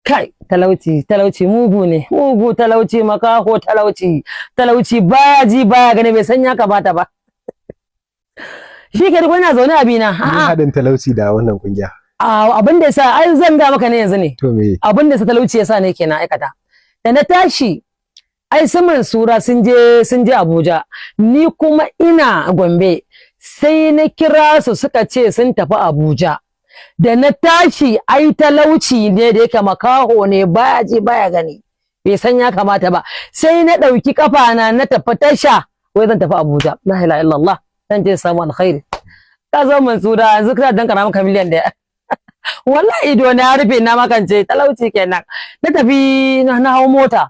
Kai, talauci, talauci mugu ne, mugu talauci, makaho talauci, talauci baya ji baya gani, bai san ya kamata ba. Shi ke duk ina zaune abina. Me haɗin talauci da wannan kungiya? Abin da yasa ai zan ga maka ne yanzu ne. To me? Abin da yasa talauci yasa ne kenan aikata. Da na tashi ai su Mansura sun je Abuja, ni kuma ina Gombe, sai na kira su suka ce sun tafi Abuja. Da na tashi ai talauci ne da yake makaho ne, baya ji baya gani, bai san ya kamata ba, sai na ɗauki kafa na na tafi tasha, wai zan tafi Abuja. La ilaha illallah, zan je samu alkhairi. Ka zo Mansura yanzu kana dan kara maka miliyan 1. Wallahi ido na rufe na makance, talauci kenan. Na tafi na hau mota,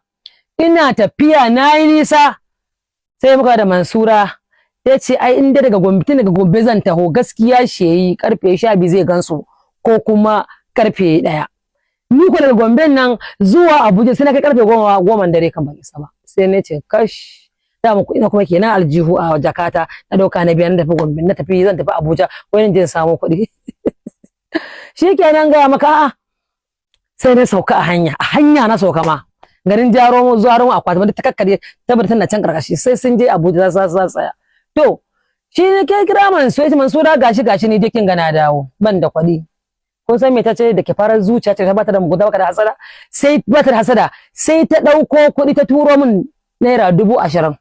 ina tafiya na yi nisa sai muka da Mansura, ta ce ai in dai daga Gombe, tun daga Gombe zan taho, gaskiya sheyi karfe 12 zai gansu ko kuma karfe 1. Ni ko daga Gombe nan zuwa Abuja sai na kai karfe 10 dare kan ban isa ba. Sai na ce kash, dama kuɗi na kuma kenan aljihu a jakata, na ɗauka na biya, na tafi Gombe, na tafi zan tafi Abuja wani jin samu kuɗi. Shikenan, gaya maka a'a, sai na sauka a hanya, a hanya na sauka ma garin Jaro zuwa akwati wanda ta kakkare tabbata tana can karkashi, sai sun je Abuja za su tsaya. To shi ne ke kira Mansura, ita Mansura gashi gashi ne kin ga na dawo ban da kuɗi. Kun san me ta ce? Da ke farar zuciya ce ta, bata da mugunta, baka da hasada, sai bata da hasada, sai ta ɗauko kuɗi ta turo min naira 20,000,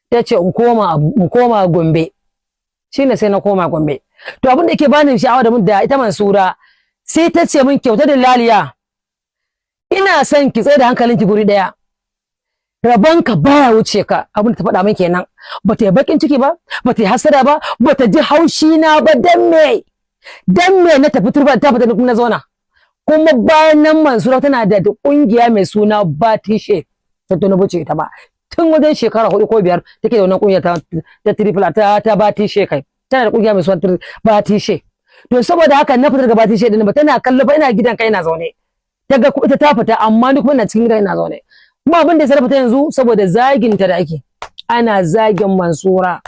ta ce in koma Gombe. Shine sai na koma Gombe. To abin da yake bani sha'awa da mun da ita Mansura, sai ta ce min, "Kyauta da laliya, ina son ki tsaye da hankalinki guri daya, rabonka baya wuce ka." Abin da ta faɗa min kenan. Ba ta yi bakin ciki ba, ba ta yi hasada ba, ba ta ji haushi na ba. Dan me, dan me na tafi turba ta fita na zauna? Kuma bayan nan Mansura tana da kungiya mai suna Batishe ta Tinubu ce ita ba, tun wajen shekara 4 ko 5 take da wannan kungiya ta triple ta Batishe. Kai, tana da kungiya mai suna Batishe. To saboda haka na fita daga Batishe din ba, tana kallo fa ina gidan kai ina zaune, ta ga ita ta fita amma ni kuma ina cikin gidan ina zaune. Kuma abin da ya sarrafa ta yanzu saboda zagin ta da ake, ana zagin Mansura.